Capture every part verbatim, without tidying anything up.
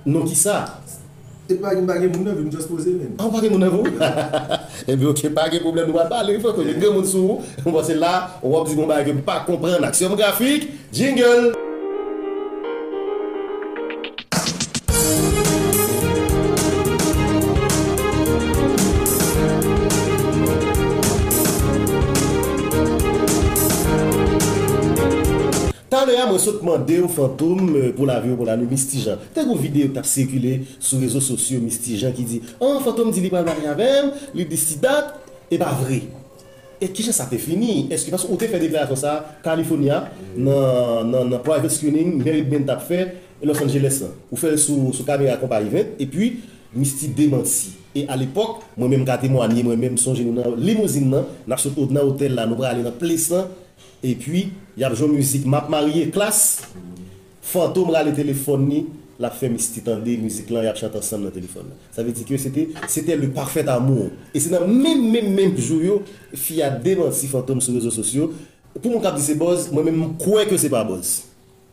Non, kisa? E pa gen, pa gen moun nan vi, m just poze, men. Ah, ou pa gen moun nan vi? Ebyen, ok, pa gen pwoblèm, nou pral pale, wi, Fantom. Gen moun sou ou, m panse la, w ap di bon bagay ke m pa konprann. Aksyon grafik, jingle! Talè a, mwen sot mande w, Fantom, eh, pou lavi w, pou lani, Misty Jean. Te gon videyo k t ap sikile sou rezo sosyo, Misty Jean ki di, an, Fantom di li pral marye avè m, li di si dat, e pa vre. E kijan sa te fini? Èske, paske ou te fè deklarasyon sa a, California, nan, nan, nan private screening, Mary Band t ap fè, Los Angeles lan. Ou fè l sou, sou kamera Compa Event, epi Misty demanti. E alepòk, mwen menm ka temwanye, mwen menm sonje nou nan limouzin nan, n ap sot nan otèl la, nou prale nan ples lan, epi y ap jwe mizik M ap marye, Klass, Fantom rale telefòn li, l ap fè Misty tande mizik lan, y ap chante ansanm nan telefòn nan. Sa vle di ke se te, se te le parfait amour. E se nan menm, menm, menm jou yo, fi a demanti Fantom sou rezo sosyo. Pou moun k ap di se buzz, mwen menm, m kwè ke se pa buzz.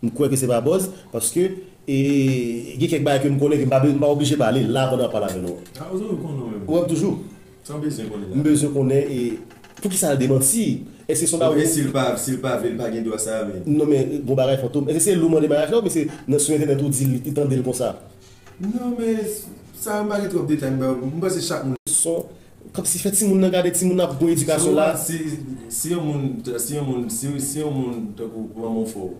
M kwè ke se pa buzz, paske, e, gen kèk bagay ke m konnen ke m pa, m pa oblije pale la pandan m ap pale avè nou. Ah, ou toujou konn ou menm. Ou wè m toujou. Sa w bezwen konnen la? M bezwen konnen, e, poukisa l demanti? Èske se yon bagay... E si l pa, si l pa vle, l pa gen dwa sa, men. Non, men, gon bagay, Fantom. Èske se li w mande maryaj la, oubyen se nan, sou entènèt ou di l, li tande l konsa? Non, men, sa yo m pa gen twòp detay, m ba, m panse chak moun. Son, kòmsi fè timoun nan gade, timoun nan ap gon edikasyon la. Si, si yon moun, si yon moun, si, si yon moun, tankou manman w fè w,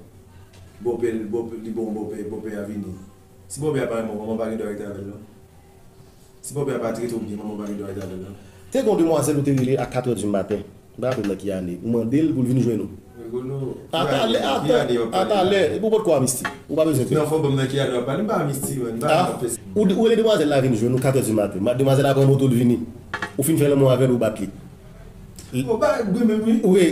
bòpè, bòpè, li bon bòpè, bòpè a vini. Si bòpè a pa renmen w, manman pa gen dwa rete avè l, non. Si bòpè a pa trete w byen, manman pa gen dwa rete avè l, non. Te gon demwazèl ou te rele a katrè di maten. M pa raple nan ki ane. Ou mande l pou l vin jwenn ou. Rigolo. Atalè, atalè, epi ou potko a Misty. Ou pa bezwen kreye. Non, fò w ban m nan ki ane w ap pale. M pa a Misty, man. M pa nan fè sa. Ou, ou rele demwazèl la vin jwenn ou katrè di maten. Demwazèl la pran moto l vini. Ou fin fè lanmou avè l, ou bat li. Bon, ba, wi, men wi. Wi.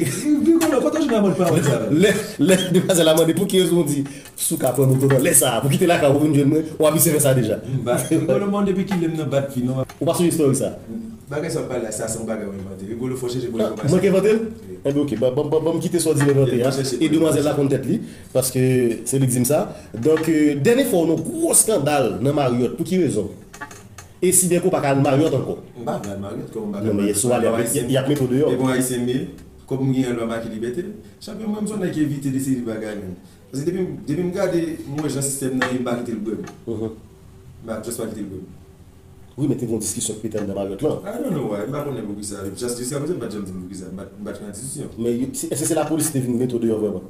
Rigolo, kote w jwenn amòd pawòl sa la? Lè, lè demwazèl la mande pou ki rezon w di, si w ka pran moto nan lè sa a, pou kite lakay ou vin jwenn mwen, w ap eseye fè sa deja. M bat. Rigolo, mwen depi kilè m nan bat fi, non? Ou pa sonje istwa sa? Bagay sa w ap pale la, sa se yon bagay w envante. Rigolo, fò w chèche bon enfòmasyon. Mwen k envante l? Wi. Enben, ok, ban, ban, ban, ban m kite sa w di m envante a. E demwazèl la konn tèt li, paske se li k di m sa. Donk, euh, dènye fwa w nan gwo eskandal nan Marriott, pou ki rezon? E si byen ke w pa ka al Marriott ankò? M pa vle al Marriott, kòman m pa ka al Marriott? Non, men yè swa, y ap, y ap mete w deyò. E bon, Ayisyen m ye, kòb m genyen an, m pa make libète. Chanpyon, mwen, m se yon nèg ki evite de seri de bagay, men. Paske depi, depi m gade, m wè jan sistèm nan ye, m pa kite l bwè m. Mhm. M pa, just pa kite l bwè m. Wi, men te gen yon diskisyon k pete anndan Marriott lan. I don't know why, m pa konnen poukisa. Just jiska prezan, m pa t janm di m poukisa. M pa t, m pa t gen diskisyon. Men yo, se, èske se lapolis ki te vin mete w deyò vrèman?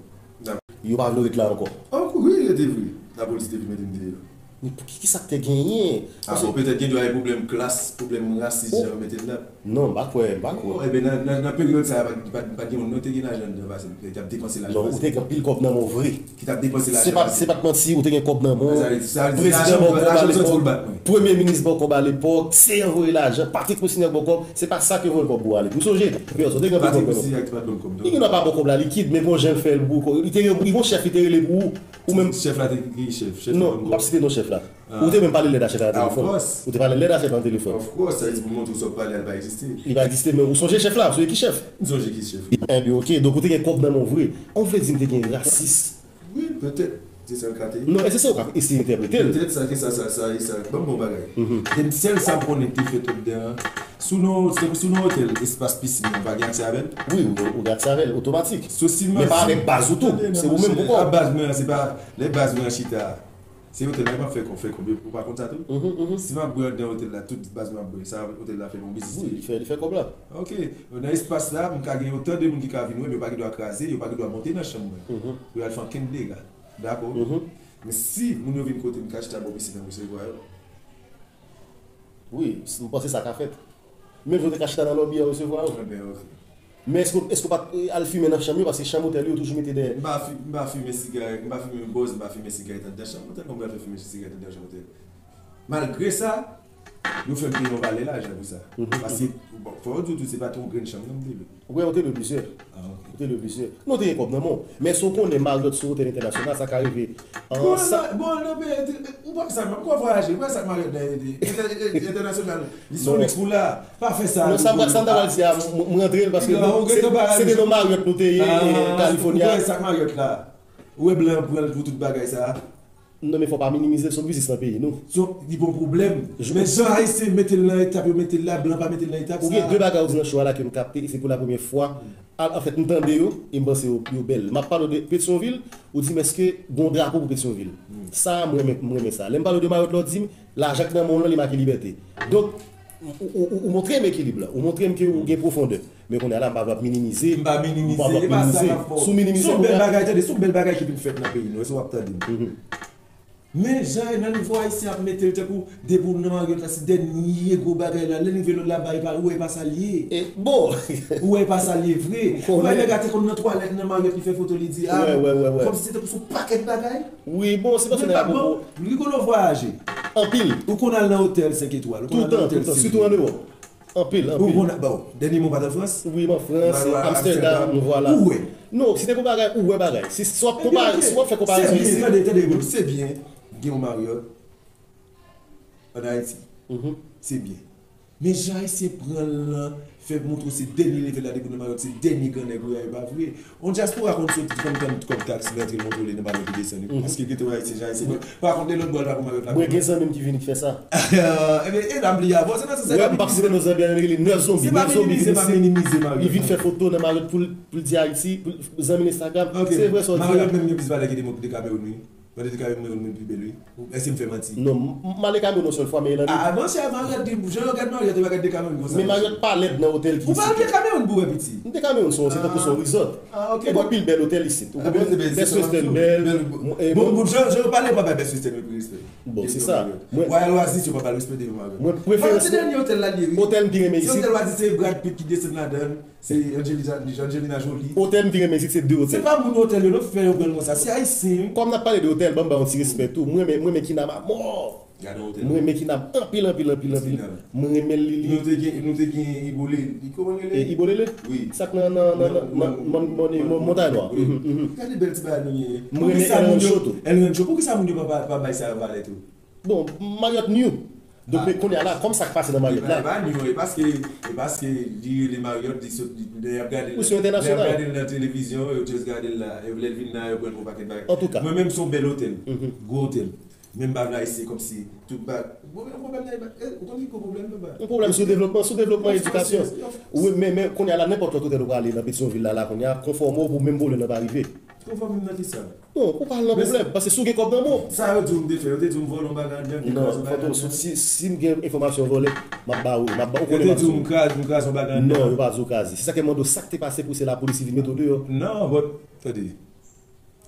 Yo pa vle w ret la ankò? Oh, wi, yo te vle. Lapolis te vin mete m deyò. Men pou ki, ki sa k te genyen? Ah, bon, petèt gen dwa gen pwoblèm klas, pwoblèm rasis, jan yo mete l la. Non, m pa kwè, m pa kwè. Bon, enben, nan, nan, nan peryòd sa a, pa, pa, pa t gen moun, non, te gen lajan anndan pase, te ap depanse lajan pase. Non, ou te gen anpil kòb nan men w vre. Ki t ap depanse lajan pase. Se pa, se pa t manti, ou te gen kòb nan men w. Sa vle di, sa vle di, lajan, lajan sot pou l bat mwen. Premye minis ba w kòb alepòk, Seyè voye lajan, Patrick Poussinèg ba w kòb, se pa sa ke voye kòb pou w ale. Ou sonje? Pèsonn, ou te gen anpil kòb nan men w. Patrick Poussinèg te pa t ban m kòb, non. Li gen dwa pa ba w kòb la likid, men gon jan l fè l pou w, li te gen, li gon chèf, li te rele pou ou, ou menm. Chèf la te ki chèf? Chèf te ban m kòb? Non, m p ap site non chèf la. Ou te menm pale lèd a chèf la nan telefòn. Of course. Ou te pale lèd a chèf la nan telefòn. Of course, sa vle di pou montre w sa w pale a li pa egziste. Li pa egziste, men ou sonje chèf la, ou sonje ki chèf? M sonje ki chèf, wi. Enben, ok, donk ou te gen kòb nan men w vre. Ou vle di m te gen rasis? Wi, petèt. Se sa l ka te ye. Non, e se sa w ka eseye entèprete l. Petèt sa, ke sa, sa, sa, e sa. Ban m bon bagay. Mhm. E sèl sa m konnen ki te fèt anndan an, sou non, se sou non otèl, espas pisin nan, pa gen aksè avè l? Wi, ou, ou gen aksè avè l, otomatik. Men pa avèk baz ou tou, se ou menm pou kò w. A baz mwen an, se pa, lè baz mwen an chita. Se otèl la, m ap fè kòb, fè kòb, ou pa konn sa tou? Mhm, mhm. Si m ap bwè anndan otèl la, tout baz mwen ap bwè, sa otèl la fè yon biznis li ye. Wi, li fè, li fè kòb la. Ok, nan espas la, m ka gen otan de moun ki ka vin wè m, yo pa gen dwa kraze, yo pa gen dwa monte nan chanm mwen. Mhm. Pou y al fè ankenn dega. Dakò? Mhm. Men si moun yo vin kote m, ka chita bò pisin nan resevwa yo. Wi, m panse sa ka fèt. Menm jan w te ka chita nan lòbi a resevwa yo. Enben, ok. Men èske, èske w pa t, eh, al fimen nan chanm yo? Paske chanm otèl yo toujou mete dèyè. M pa fi-, m pa fimen sigarèt, m pa fimen bòz, m pa fimen sigarèt anndan chanm otèl. Kòman m pral fè fimen sigarèt anndan chanm otèl? Malgre sa, yo fè m peye yon valè lajan pou sa. Mhm. Paske, bon, fò yo di w tou, se pa t yon grenn chanm non m te lwe. Ou wè, ou te lwe plizyè. Ah, ok. Ou te lwe plizyè. Non, ou te gen kòb nan men w. Men èske w konnen Marriott se yon otèl entènasyonal, sa ka rive. Bon, sa, bon, nan peyi, ou pa sa, m ap vwayaje, ou pa sa Marriott nan entè-, entè-, entènasyonal. Li se yon liks pou la. Pa fè sa. Non, sa m, sa m ta pral di a, m, m rantre l paske se, se te nan Marriott nou te ye, e, California. Ou wè sa Marriott la? Ou wè blan an pran l pou tout bagay sa? Non, men fò pa minimize l, se yon biznis nan peyi nou. So, li bon pwoblèm. Men jan Ayisyen mete l nan etap yo mete l la, blan pa mete l nan etap sa. Ou gen de bagay ou di nan show a la ke m kapte, e se pou la premyè fwa. Al, anfèt, m tande yo, e m panse yo, yo bèl. M ap pale w de Petyonvil, ou di m èske gon drapo pou Petyonvil. Sa, m renmen, m renmen sa. Lè m pale w de Mayòt la, ou di m, lajan k nan men w lan, li make libète. Donk, ou, ou, ou, ou montre m ekilib la, ou montre m ke ou gen pwofondè. Men kounye a la, m pa vle ap minimize. M pa minimize, e pa sa m ap fè w. Si w minimize, si w bèl bagay, tande, si w bèl bagay ki vin fèt nan peyi nou, èske w ap tande m? Men jan nan nivo ayisyen ap mete l tankou depi w nan Marriott la se dènye gwo bagay la, lè l rive lòt la ba e pa ou wè e pa sa l ye. E bon. Ou wè e pa sa l ye vre. Ou wè nèg la te konn nan twalèt nan Marriott li fè foto li di a. Kòmsi se tankou se yon pakèt bagay. Wi, bon, se paske nèg la poko. Rigolo vwayaje. Anpil. Ou konn al nan otèl senk etwal, ou konn al nan otèl sis etwal. Toutan, toutan, sitou an Ewòp. Anpil, anpil. Ou konn, bon, dènye mwa ou pa t an Frans? Wi, m an Frans, Amsterdam, vwala. Ou wè. Non, si te pou bagay, ou wè bagay. Si, si w ap konpare, si w ap fè konparezon isit. Se byen, tande, tande, se byen. Gen yon Marriott ann Ayiti. Se byen. Men jan Ayisyen pran l lan, fè montre w se dènye level la depi w nan Marriott, se dènye gran nèg ou ye, e pa vre. Yon dyaspora konn sot konn tann kòb taksi l rantre l monte w li nan Marriott li desann wi. Paske kite w Ayisyen, jan Ayisyen. Pa kont de lòt bò l pa pou Marriott la. Mwen gen zanmi m ki vin k fè sa. Ebyen, e la m bliye avè w, se nan sans sa. Wè, m p ap site non zanmi an, li rele Nèf Zonbi. Nèf Zonbi vin isit. Li vin fè foto nan Marriott pou l, pou l di Ayiti, pou l, zanmi l Instagram. Se vre sa w di a. Marriott menm gen plis valè ki de, de Cameroun wi. Mwen te di Cameroun moun pi bèl wi. Èske m fè manti? Non, m, m ale Cameroun yon sèl fwa, men e nan. Ah, monchè, Marriott, jan yo gad Marriott, yo pa gad de Cameroun konsa. Men Marriott pa lèd nan otèl ki isit. Ou pa al de Cameroun pou wè piti. M te Cameroun, se yon, se tankou se yon resort. Ah, ok. Gen anpil bèl otèl isit. Ou konprann? Best Western bèl. Bon, bon, jan, jan yo pale, yo pa bay Best Western yo pi respè. Bon, se sa. Royal Oasis, yo pa ba l respè devan Marriott. Mwen prefere. Marriott se dènye otèl la li ye wi. Otèl m pi renmen isit. Se otèl w a di se Brad Pitt ki desann ladan l. Se Angelina, Angelina Jolie. Otèl m pi renmen isit se de otèl. Se pa moun otèl yo non fè yo pran l konsa, se ayisyen wi. Kòm n ap pale de otèl, ban m ba yon ti respè tou. Mwen renmen, mwen renmen Kinam amò. Gade yon otèl. Mwen renmen Kinam anpil, anpil, anpil, anpil. Mwen renmen l li, li. Nou te gen, nou te gen Ibolele. Li kòman l rele? E Ibolele? Wi. Sa k nan, nan, nan, nan, nan, nan, nan Montay Nwa. Gade bèl ti bagay nou genyen. Mwen renmen El Rancho tou. El Rancho, poukisa moun yo pa, pa, pa bay sa yo valè tou? Bon, Marriott new. Donk, men kounye a la, kòm sa k pase nan Marriott la. E pa new, e paske, e paske li rele Marriott, li sot, li, lè y ap gade l, lè y ap gade l nan televizyon, yo just gade l la, e lè l vin la, yo pran l pou pakèt bagay. Antouka. Mwen menm, se yon bèl otèl. Gwo otèl. Men m pa vle ayisyen kòmsi tout ba, bon, yon pwoblèm nan, e, ou konn ki gwo pwoblèm, papa? Yon pwoblèm sou devlopman, sou devlopman edikasyon. Wi, men, men, kounye a la, nenpòt lòt otèl ou prale nan Petyonvil la, la, kounye a, konfòme w pou menm pwoblèm nan pa rive. Konfòme m nan kisa? Non, ou pa al nan pwoblèm, paske si w gen kòb nan men w. Sa yo di w m te fè, yo te di w m vòlè yon bagay anndan, m te kraze yon bagay anndan. Foto, si, si m gen enfòmasyon vòlè, m ap ba ou, m ap ba ou konnen m ap di w. Yo te di w m kraze, m kraze yon bagay anndan. Non, yo pa di w kraze. Se sa k fè m mande w sa k te pase pou se lapolis ki vin mete w deyò. Non, but, tande.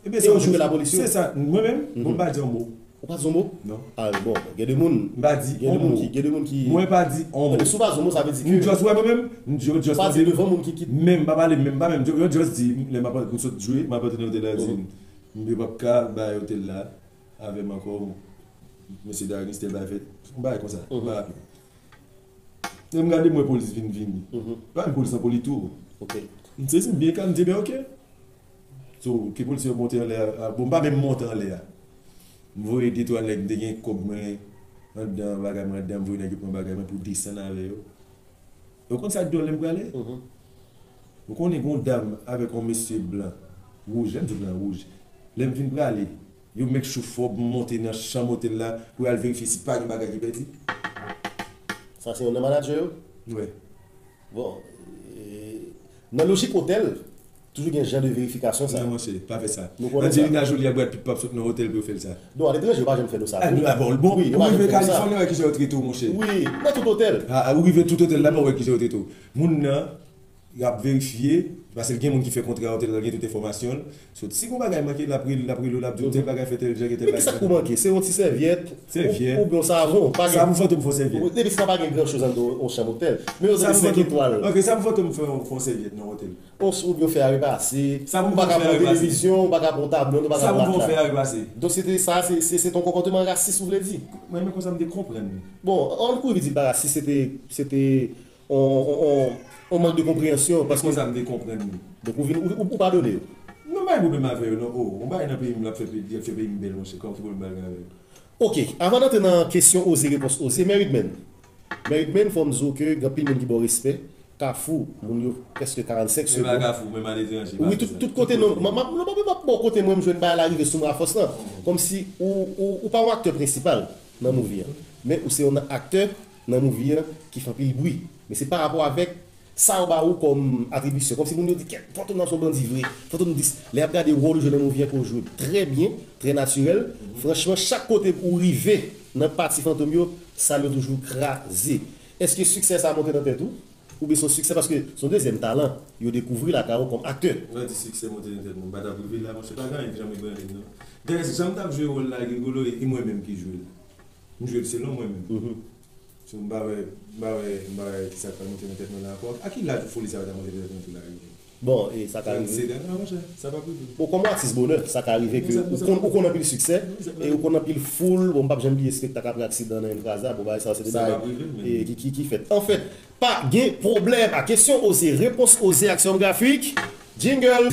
Ebyen, se yon jou ke lapolis yo. Se sa, mwen menm, bon, m pa di yon mo. Ou pa di yon mo? Non. Ah, bon, gen de moun. M pa di yon mo. Gen de moun ki, gen de moun ki. Mwen pa di yon mo. Si w pa di yon mo, sa vle di ke. M just, wè, mwen menm, m just, just. Ou pa di devan moun ki, ki. Men, m pa pale, men, m pa menm, yo just di, lè m ap, m sot jwe, m ap antre nan otèl la, di m, m p ap ka bay otèl la avè m ankò, mesye Darius, tèl bagay fèt. Yon bagay konsa, m pa raple. Lè m gade, m wè polis vin vini. Pa menm polis nan poli tou. M sezi, m byen kalm, m di, ebyen, oke. So, ke polis yo monte anlè a, bon, m pa menm monte anlè a. M voye de twa nèg, m te gen kòb mwen anndan, bagay mwen anndan, m voye nèg yo pran bagay mwen pou desann avè yo. Ou konn sa k dwòl lè m prale? Ou konnen gen yon dam avèk yon mesye blan, wouj, lè m di blan, wouj. Lè m fin prale, yo make sure fò m monte nan chanm otèl la pou y al verifye si pa gen bagay ki pèdi. Sa se youn nan manager yo? Wi. Bon, e, nan lojik otèl, toujou gen jan de verifikasyon sa. Non, monchè, pa fè sa. Angelina Jolie ak Brad Pitt p ap sot nan otèl pou yo fè l sa. Non, aletranje, yo pa janm fè nou sa. Ah, bon, ou rive Kalifòni, wè kijan yo trete w, monchè. Wi, nan tout otèl. Ah, ou rive tout otèl la, pa wè kijan yo trete w. Moun nan, y ap verifye, paske gen moun ki fè kontra otèl la, gen tout enfòmasyon l. So, si gon bagay manke, l ap rele, l ap rele w, l ap di w tèl bagay fè tèl jan, gen tèl bagay fè tèl. Men kisa k pou manke? Se yon ti sèvyèt oubyen yon savon? Pa gen. Sa pou fè w fè yon sèvyèt. Depi sa pa gen gran choz anndan yon chanm otèl. Men yon zanmi senk etwal. Ok, sa pou fè w fè yon sèvyèt nan otèl. Oubyen yon fè a repase. Ou pa ka pran televizyon, ou pa ka pran yon tablo, ou pa ka pran yon matla. Donk se te sa, se, se, se te yon konpòteman rasis ou vle di? Mwen, men konsa m te konprann li. Bon, an nou rive di l pa rasis, se te, se te yon, yon, yon, yon mank de konpreyansyon, paske. Konsa m te konprann li. Donk ou vin, ou, ou, ou padone yo? Non, m pa gen pwoblèm avè yo, non. Oh, yon bagay nan peyi m, l ap fè peyi, l ap fè peyi m bèl, monchè. Kòman ki pwoblèm m bagay avè yo? Ok, avan n antre nan kesyon oze, repons oze, Mè Ridman. Mè Ridman, fò m di w ke gen anpil moun ki ba w respè, Kafou, moun yo prèske karannsenk segonn. Menm a Kafou, menm aletranje. Wi, tout, tout kote non. M ap, m ap, m ap, m ap bon kote mwen m jwenn bagay la rive sou mwen afòs lan. Kòmsi ou, ou, ou pa yon aktè prensipal nan movie an. Men ou se yon aktè nan movie an ki fè anpil bri. Men se pa rapò avèk sa yo ba ou kòm atribisyon. Kòmsi moun yo di, kèt, Fantom nan se yon bandi vre. Fantom dis, lè y ap gade wòl ou jwe nan movie an ke w jwe trè byen, trè natirèl. Franchman, chak kote ou rive nan pati Fantom yo, sal yo toujou kraze. Èske siksè sa monte nan tèt ou? Oubyen se yon siksè paske se yon dezyèm talan yo dekouvri lakay ou kòm aktè? Lè w di siksè monte nan tèt mwen, m pa t ap rive la, monchè, pa gen anyen ki janm ebranle m, non. Dayè, jan m t ap jwe wòl la, Rigolo, e, e mwen menm ki jwe l. M jwe l selon mwen menm. So, m pa wè, m pa wè, m pa wè ki sa k pral monte nan tèt mwen la ankò. A ki laj ou foli sa yo ta monte nan tèt mwen tou la, Rigolo? Bon, e sa ka rive. Trannsenk an, non, monchè, sa p ap rive. Bon, kòm yon atis bonè, sa ka rive ke ou konn, ou konn anpil siksè, e ou konn anpil foul. Bon, m p ap janm bliye espektak apre aksidan nan Infraza. Bon, bagay sa yo, se de bagay, e, ki, ki, ki fèt. Anfèt, pa gen pwoblèm. A kesyon oze, repons oze, aksyon grafik. Jingle.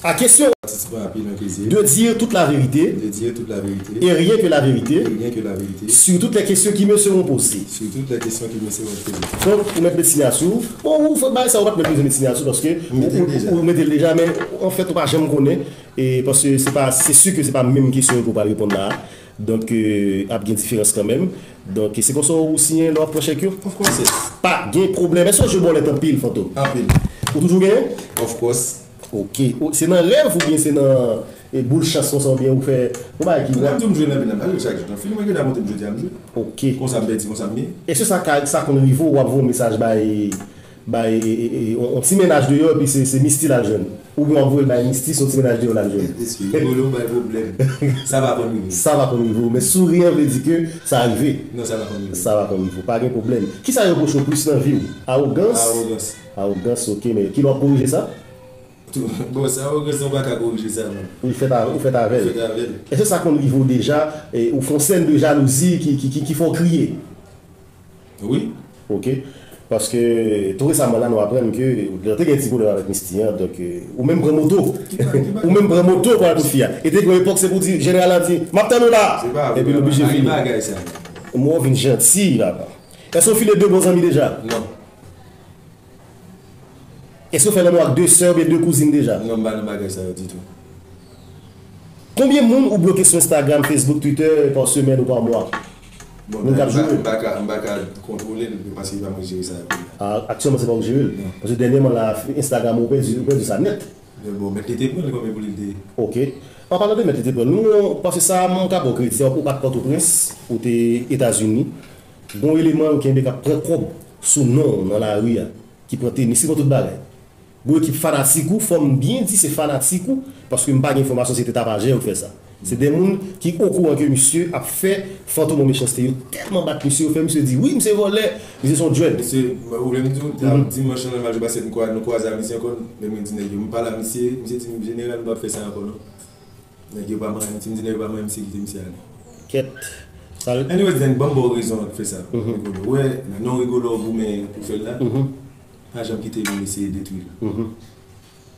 A kesyon. Patisipan apil an plezi. De dire toute la vérité. De dire toute la vérité. Et rien que la vérité. Et rien que la vérité. Sur toutes les questions qui me seront posées. Sur toutes les questions qui me seront posées. Donk, ou mèt met siyati w. Bon, ou fè bagay sa, ou pa t mèt bezwen met siyati w paske ou, ou, ou mete l deja, men anfèt, ou pa janm konnen. E paske se pa, se si ke se pa menm kesyon yo ke w pral reponn la. Donk, euh, ap gen diferans kanmenm. Donk, se konsa ou siyen lè w ap pran chèk yo? Of course, yes. Pa gen pwoblèm. Èske w jwe bòlèt anpil, Fantom? Anpil. Ou toujou genyen? Of course. Ok. O, se nan rèv oubyen se nan, e, boul chans konsa oubyen ou fè yon bagay ki... Mwen menm tou m jwe nan vil la, m pa jwe chak jou. Nan fim mwen gentan montre m jodi a m jwe. Ok. Konsa m pèdi, konsa m ye. Èske sa ka, sa konn rive w, w ap voye yon mesaj bay, bay, e, e, e, yon, yon ti mennaj deyò epi se, se Misty l al jwenn? Oubyen w ap voye l bay Misty, se yon ti mennaj deyò l al jwenn? Eske Rigolo bay pwoblèm? Sa pa konn rive. Sa pa konn rive w, men souri an vle di ke sa rive. Non, sa pa konn rive. Sa pa konn rive w. Pa gen pwoblèm. Kisa yo repwoche w plis nan vi w? Awogans? Awogans. Awogans, ok, men kilè w ap korije sa? Bon, sa, ou gen sa, ou pa ka korije sa, non. Ou fèt avè, ou fèt avè l. Ou fèt avè l. Èske sa konn rive w deja, e, ou fè yon sèn de jalouzi ki, ki, ki, ki fè w kriye? Wi. Ok. Paske, tou resaman la, nou aprann ke, lè te gen ti pwoblèm avèk Misty an, donk, e, ou menm pran moto. Ou menm pran moto pou al kot fi a. E te gen yon epòk, se pou di, jeneral la di, "M ap tann ou la!" Epi l oblije vini. Mwen vin janti, papa. Èske w file de bon zanmi deja? Non. Èske w fè lanmou ak de sè oubyen de kouzin deja? Non, m pa nan bagay sa yo ditou. Konbyen moun ou bloke sou Instagram, Facebook, Twitter pa semèn ou pa mwa? Bon, moun k ap jwe. M pa ka, m pa ka kontwole l, paske se pa mwen ki jere sa yo. A, aktyèlman, se pa ou k jere l? Non. Paske dènyèman la, Instagram ou pèdi, ou pèdi sa nèt. Men bon, mèt li te pran l, konbyen pou li te? Ok. An palan de mèt li te pran l, nou, paske sa, m ka ba w kredi, ou pa t Pòtoprens, ou te Etazini. Gon eleman yo kenbe k ap pran kòb sou non w nan lari a, ki pran tenis, ki pran tout bagay. Gon ekip fanatik ou, fò m byen di se fanatik ou, paske m pa gen enfòmasyon se te tapajè yo k fè sa. Se de moun ki okouran ke misye ap fè Fantom yon mechanste. Yo tèlman bat misye, yo fè misye di, "Wi, misye vòlè, misye se yon djwèl." Misye, ou vle m di w, dimanch lan, m al jwe basket, m kwa-, nou kwaze a misye ankò, men mwen di nèg yo, m pale a misye, misye di m, "Jeneral, m p ap fè sa ankò, non." Nèg yo pa manyen m, si m di nèg yo pa manyen m, se kite misye ale. Kèt. Sa l- Anyways, then, ban m ba w rezon an k fè sa. Rigolo. Wè, non Rigolo ou goumen pou fè l la, pa janm kite moun eseye detwi l.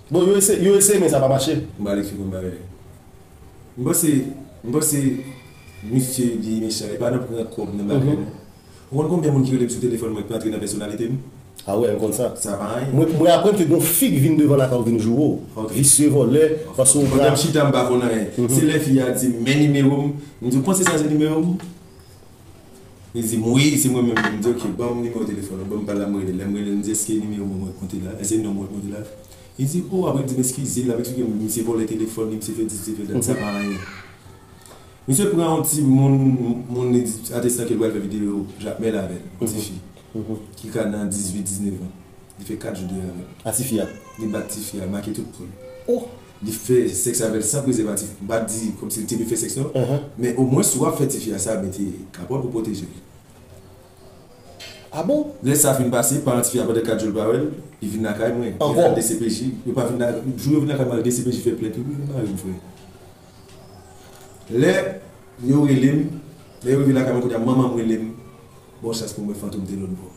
Bon, yo eseye, yo eseye, men sa pa mache. M ba l eksplike yon bagay. M panse, m panse, misye li mechan, e pa nan pran kòb nan bagay, non. Ou konn konbyen moun ki rele m sou telefòn mwen ki antre nan pèsonalite m? A wè, m konn sa. Sa pa anyen. Mwen, mwen aprann ke gon fi k vin devan lakay ou vin joure w. Ok. Visye, vòlè, paske ou... Pandan m chita, m pa konn anyen. Se lè fi a di m, "Men nimewo m." M di, "Ou panse sa se nimewo m?" Li di m, "Wi, se mwen menm." M di, "Ok, ban m nimewo telefòn ou, ban m pale a m rele." Lè m rele, m di, "Èske nimewo mwen mwen konte la? Èske non mwen konte la?" Li di, "O," apre l di m eskize, l ap eksplike m, misye vòlè telefòn li, misye fè dis, misye fè dat, sa pa anyen. Misye pran yon ti moun, moun li di atestan ke l pral fè videyo Jakmèl avè l, yon ti fi ki ka nan dizuit, diznèf an. Li fè kat jou deyò avè l. A ti fi a? Li bat ti fi a, make tout po l. Oh! Li fè sèks avè l san prezèvatif. M pa di kòmsi l te dwe fè sèks non, men omwen si w ap fè ti fi a sa, mete kapòt pou pwoteje l. A bon? Lè sa fin pase, paran ti fi a pandan kat jou l pa wè l, li vin lakay mwen. Ankò? Li al D C P J, yo pa vin la, jou yo vin lakay mwen, D C P J fè plent, wi, wi, mari m, frè. Lè yo rele m, lè yo rive lakay mwen kounye a, manman m rele m, bon chans pou mwen, Fantom te lòt bò.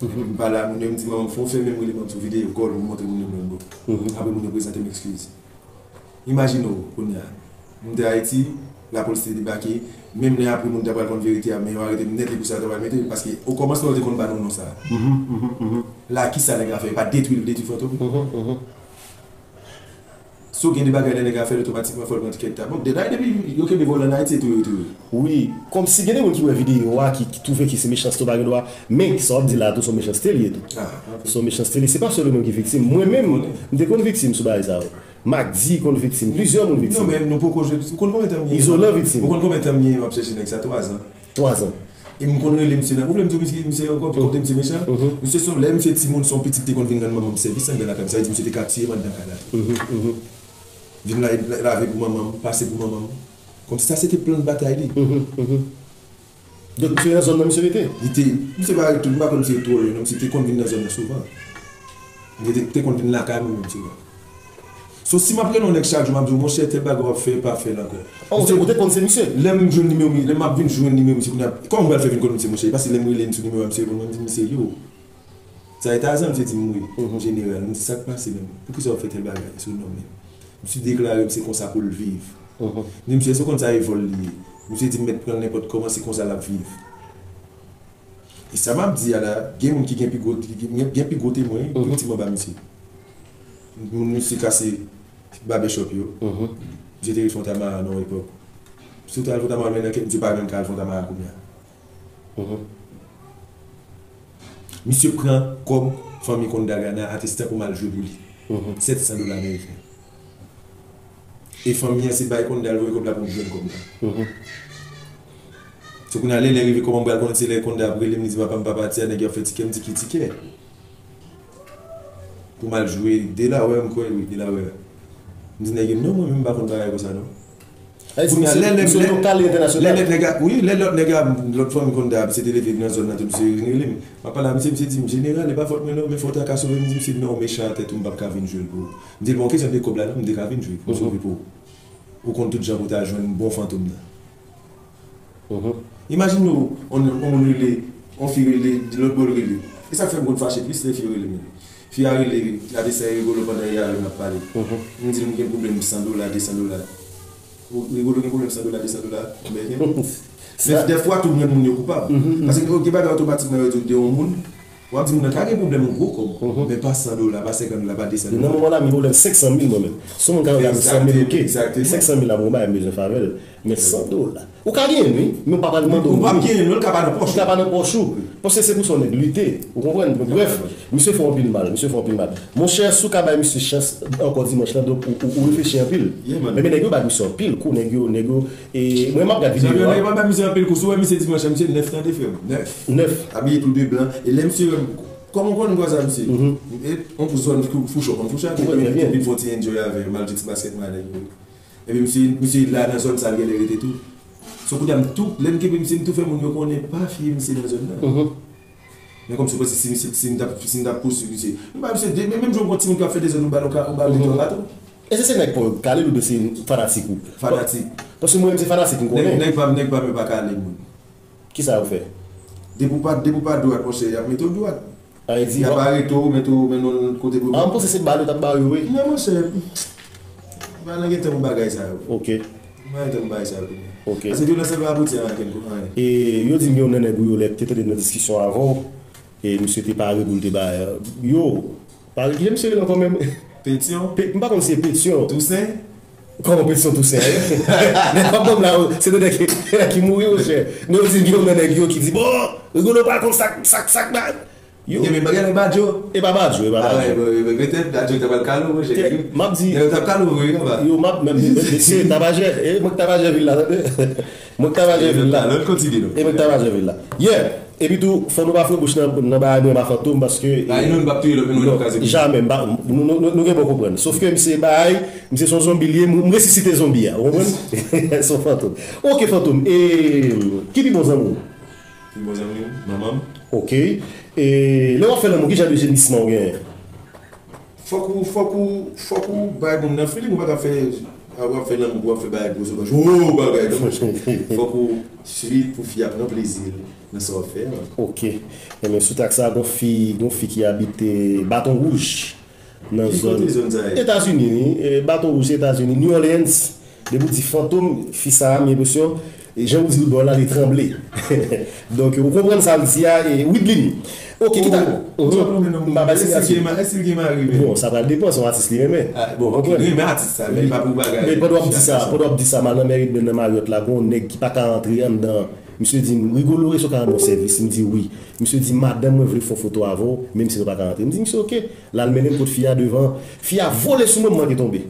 Epi m pale a moun yo, m di, "Manman m, fè w fèmen m rele m sou videyo kòl pou m montre moun yo m lòt bò." Apre moun yo prezante m eskiz. Imajine w kounye a, M te Ayiti, lapolis te debake. Menm lè apre moun ta pral konn verite a, men yo arete m nèt, e pou sa yo ta pral mete l, paske okòmansman yo te konn ba nou non sa a. Lakisa nèg la fè? Yo pa detwi l, detwi Fantom. Si w gen de bagay lè nèg la fè l, otomatikman fò l pran ti kèk ta. Bon, depi, depi yo kenbe vòlè ann Ayiti, se touye yo touye. Wi, kòmsi gen de moun ki wè videyo a, ki, ki twouve ke se mechanste w pa gen dwa. Men, sa w ap di la tou, se yon mechanste li ye tou. Se yon mechanste li. Se pa sèl ou menm ki viktim. Mwen menm, m te konn viktim sou bagay sa yo. Mack D konn viktim. Plizyè moun viktim. Non, men nou poko jwe. Ou konn konbyen tan m gen? Izolan viktim. Ou konn konbyen tan m gen m ap chèche nèg sa? Twa zan. Twa zan. E m konn rele misye nan pwoblèm, m di misye, misye ankò, kote misye mechan. Misye se yon, lè misye timoun, se yon pitit te konn vin rann manman m sèvis anndan lakay m. Sa vle di misye te ka tiye m anndan kay la tou. Vin la, lave pou manman m, pase pou manman m. Kòmsi sa se te plan batay li. Donk, misye nan zòn nan, misye rete? Li te, misye pa ret tout, m pa kwè misye ret twò lwen, non, misye te konn vin nan zòn nan souvan. Li te, te konn vin lakay mwen menm souvan. So, si m ap rele yon nèg chak jou, m ap di w, monchè, tèl bagay w ap fè, pa fè l ankò. Oh, ou te, ou te konn se misye? Lè m jwenn nimewo, lè m ap vin jwenn nimewo misye, kounye a, kòman m pral fè vin konn misye, monchè? E pa si lè m rele misye, nimewo a, misye reponn mwen, m di misye, yo. Sa Etazan, misye di m wi, jeneral. M di, sa k pase menm? Poukisa w ap fè tèl bagay sou nonm menm? Misye deklare m se konsa pou l viv. M di misye, èske w konn sa e vòl li ye? Misye di m mèt pran l nenpòt kòman, se konsa l ap viv. E sa m ap di a la, gen moun ki gen pi gwo, ki gen, gen pi gwo temwen, wi, viktim anba misye. Moun misye kase barbershop yo. Misye te ret Fontamara nan yon epòk. Misye te al Fontamara, men nan kèk, misye pa menm ka al Fontamara kounye a. Misye pran kòb fanmi Kondagana, atestan pou m al jwe pou li. Sèt san dola ameriken. E fanmi an se bay Konda l voye kòb la pou m jwenn kòb la. So kounye a lè, lè rive, kòman m pral konnen se lè Konda ap rele m, li di papa m pa pati a, nèg yo ap fè tikè, m di ki tikè? Pou m al jwe Delaware, m kwè, wi, Delaware. M di nèg yo, non, mwen menm m pa konn bagay konsa non. Kounye a lè, lè, lè, lè lòt nèg a, wi, lè lòt nèg a, lòt fanmi Konda a, misye te leve nan zòn nan tou, misye vin rele m. M ap pale a misye, misye di m, jeneral, e pa fòt mwen non, men fò w ta ka sove m. M di misye, non, mechan atè tou, m p ap ka vin jwe l pou ou. M di l, bon, kesyon de kòb la non, m te ka vin jwe pou m sove pou ou. Ou konn tout jan pou w ta jwenn bon Fantom nan. Imajine w, on, on moun rele, on fi rele, lòt bò l rele. E sa k fè m konn fache plis lè fi yo rele m. Fi a rele, gade sa e Rigolo pandan yè a yo n ap pale. M di l m gen pwoblèm san dola, de san dola. Rigolo gen pwoblèm san dola, de san dola ameriken. Men dèfwa tou m jwenn moun yo koupab. Paske gen bagay otomatikman yo di w de yon moun, w ap di moun nan ka gen pwoblèm yon gwo kòb, men pa san dola, pa senkant dola, pa de san dola. Nan moman la, m gen pwoblèm senk san mil mwen menm. Si yon moun ka regle san mil, oke. Senk san mil la, bon, m bezwen favè l. Men san dola. Ou ka genyen l, wi, men ou pa pral mande l. Ou p ap genyen l, non, l ka pa nan pòch ou. Li ka pa nan pòch ou. Paske se pou sa yon nèg lite. Ou konprann? Brèf, misye fè w anpil mal, misye fè w anpil mal. Monchè, si w ka bay misye chans ankò dimanch lan, donk ou, ou, ou reflechi anpil. Men, men nèg yo bat misye anpil kou, nèg yo, nèg yo, e mwen m ap gad videyo a. Nèg yo pa bat misye anpil kou, si w wè misye dimanch lan, misye nèf tande, frè m, nèf. Nèf. Abiye tou de blan. E lè misye, kòman w konn kwa sa, misye? E, on pou zòn fou, fou chòk, on fou chòk, epi vin fè yon ti enjoy avè yo, m al jwe ti baskèt m a nèg yo. Epi misye, misye la nan zòn sa l genlè rete tou. So kounye a m tou, lè m kenbe misye, m tou fè moun yo konnen pa fye misye nan zòn nan. Men kòmsi w panse si misye, si m t ap, si m t ap pouswiv misye. M ba misye de, men menm jan w gon timoun k ap fè dezòd, ou ba l yon ka, ou ba l de twa baton. Èske se nèg pa w yo k kale l oubyen se fanatik ou? Fanatik. Paske mwen menm se fanatik m konnen. Nèg, nèg pa m, nèg pa m yo pa kale moun. Kisa yo fè? Depi w pa, depi w pa dwat, monchè, y ap mete w dwat. Y ap arete w, mete w, mennen w kote pou... A, m panse se bal yo t ap ba yo, wi. Non, monchè. M pa nan gen tan pou bagay sa yo. Oke. M pa nan gen tan pou bagay sa yo kounye a. Oke. Paske vyolans lan pa abouti a anyen, anyen. E yo di m gen youn nan nèg ou yo lè te tande nan diskisyon avè w, e misye te pare pou l te bay, yo, pare, kijan misye rele ankò menm? Petyon? Pe-, m pa konn si se Petyon. Tousen? Kòman Petyon Tousen? Nèg k ap ban m la, se de nèg ki, ki mouri, monchè. Men yo di m gen youn nan nèg yo ki di, bon, Rigolo pral konn sa k, sa k, sa k bay. Yo. Ebyen, bagay la Badjo. E pa Badjo, e pa Badjo. Petèt Badjo ta pral kale w, monchè. M ap di. Nèg yo t ap kale w vre, wi, papa. Yo, m ap, men, men, men, se Tabajè. E mwen k Tabajè vil la, tande. Mwen k Tabajè vil la. Lòt kontinye, non. E mwen k Tabajè vil la. Yeah. Epi tou, fò nou pa fre bouch nan, nan bagay mwen pa Fantom, paske, e, non, nou p ap touye lòt, men nou pa kaze. Jamè, m pa, nou, nou, nou, nou gen bon konprann. Sof ke misye bay, misye se yon zonbi l ye, m, m resisite zonbi a, ou konprann? Se yon Fantom. Oke, Fantom. E, ki pi bon zanmi w? Pi bon zanmi m, manman m. Oke. E lè w ap fè lanmou, ki jan de jemisman w genyen? Fòk ou, fòk ou, fòk ou bay moun nan feeling, ou pa ka fè, w ap fè lanmou, w ap fè bagay gwo sovaj, o, bagay, non. Fòk ou swiv pou fi a pran plezi l nan sa w ap fè a. Oke. Enben, sou tak sa, gon fi, gon fi ki abite Baton Wouj, nan zòn Etazini, wi. E, Baton Wouj, se Etazini, New Orleans. Depi w di Fantom, fi sa a, m gen enpresyon, e jan w di l bò la, li tranble. Donk, ou konprann sa m di a, e Widlin. Ok, kita. M pa bay sinyati. Èske l gen mari menm? Bon, sa pral depann, se yon atis li renmen. Ah, bon, ok, li renmen atis sa, men pa pou bagay. Men pandan w ap di sa, pandan w ap di sa, madan Mèridwen nan Maryòt la, gen yon nèg ki pa ka antre anndan. Misye di m, Rigolo, èske w ka rann mwen sèvis? M di wi. Misye di, madanm mwen vle fè yon foto avè w, men misye pa ka antre. M di misye, ok. L al mennen m kot fi a devan. Fi a vole sou mwen, m manke tonbe.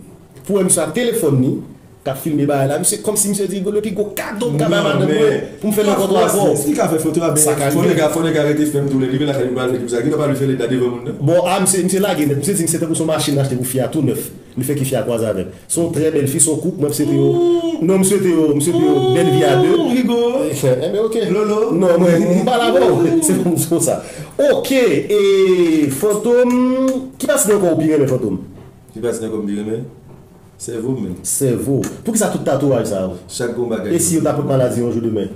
Pou wè misye ak telefòn li, k ap filme bagay la. Misye, kòmsi misye di, Rigolo, pi gwo kado m ka bay madanm mwen pou m fè l yon foto avè w. Li ka fè foto avè. Sa ka rive. Fò nèg la, fò nèg la rete fèm tou lè li vin lakay li pral fè tout sa. Li pa pral fè leta devan moun nan. Bon, a, misye, misye lage nèt. Misye di, misye tankou se yon machin l achte pou fi a tou nèf. Li fè ki fi a kwaze avè l. Se yon trè bèl fi, se yon koup, mwen m swete yo. Non, m swete yo, m swete yo bèl vi a de. Rigo. Enben, ok. Lolo. Non, mwen, m pale avè w. Se pou, se pou sa. Ok, e Fantom, ki pati nan kò w pi renmen, Fantom? Ki pati nan kò m pi renmen? Sèvo m menm. Sèvo. Poukisa tout tatouaj sa yo? Chak gon bagay. E si yo ta pot maladi yon jou demen?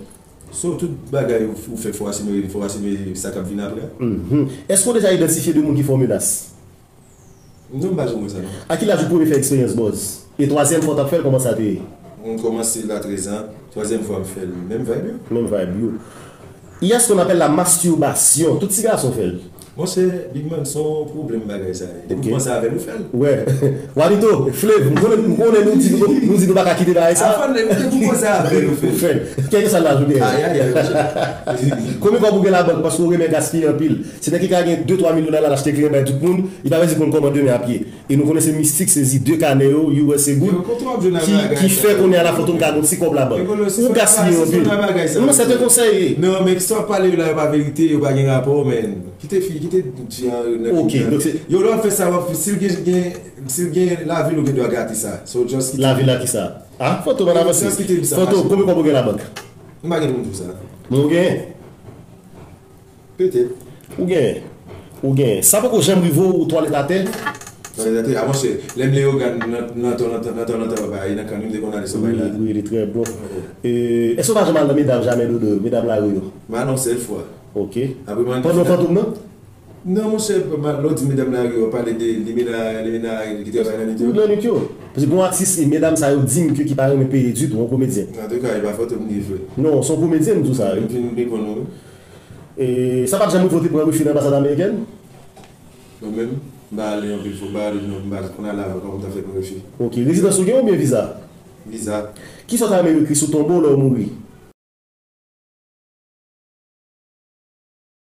So, tout bagay ou, ou fè, fò asime, fò asime sa k ap vin apre. Mhm. Èske w deja idantifye de moun ki fè w menas? Non, m pa janm wè sa, non. A ki laj ou premye fè eksperyans buzz? E twazyèm fwa w t ap fè l, kòman sa te ye? M kòmanse l a trèz an, twazyèm fwa m fè l, menm vibe yo. Menm vibe yo. Il y a ce qu'on appelle la masturbation. Tout ti gason fè l. Monchè, Big Man, se yon pwoblèm bagay sa ye. Depi w panse avè l, ou fè l. Wè. Wanito, Flav, m konnen, m konnen nou di nou, nou di nou pa ka kite bagay sa. Avan, depi w panse avè l, ou fè l. Ou fè l. Kèlkeswa laj ou genyen. Ayayay, monchè. Konbyen kòb ou gen labank paske w renmen gaspiye anpil? Se nèg ki ka gen de twa mil dola la, l achte kleren bay tout moun, li pa bezwen konn kòman demen ap ye. E nou konnen se mistik, se zide kanè yo, U S A goud, ki, ki fè kounye a la Fantom ka gon ti kòb labank. Ou gaspiye anpil. Non, se te konsèy. Non, men sa w ap pale yo la, yo pa verite, yo pa gen rapò, men. Kite fi, kite di an nèg. Ok, donk se yo lè w ap fè sa, w ap, si l gen, gen, si l gen lavi l, ou gen dwa gate sa. So, just kite. Lavi la ki sa? Ah, Fantom, an avanse. Just kite sa. Fantom, konbyen kòb ou gen labank? M pa gen moun pou sa. Men ou gen? Petèt. Ou gen. Ou gen. Sa poko janm rive w twalèt atè? Twalèt atè, a monchè, lè m Leyogàn nan, nan tan, nan tan, nan tan, nan tan, pa, nan kan, m te konn ale sou bay la. Wi, wi, li trè bon. E, èske w pa janm al nan medam jamè dodo, medam lari yo? M al yon sèl fwa. Ok. Apre m al. Pandan Fantom nan? Non, monchè, lè w di medam lari yo, w pale de limena, limena ki travay nan nwit yo? Nan nwit yo. Paske gon atis, e medam sa yo di m ke ki pa renmen peye ditou, yon komedyen. Antouka, e pa Fantom li ye, frè. Non, se yon komedyen m di w sa, wi. M fin reponn ou, wi. E sa pa t janm rive w te pran refi nan anbasad amerikèn? Mwen menm, m pa ale anpil fwa, m pa ale, non, m pa konn ale avan, kòman m ta fè pran refi? Ok, rezidans ou gen oubyen viza? Viza. Kisa w ta renmen yo ekri sou tonba w lè w mouri?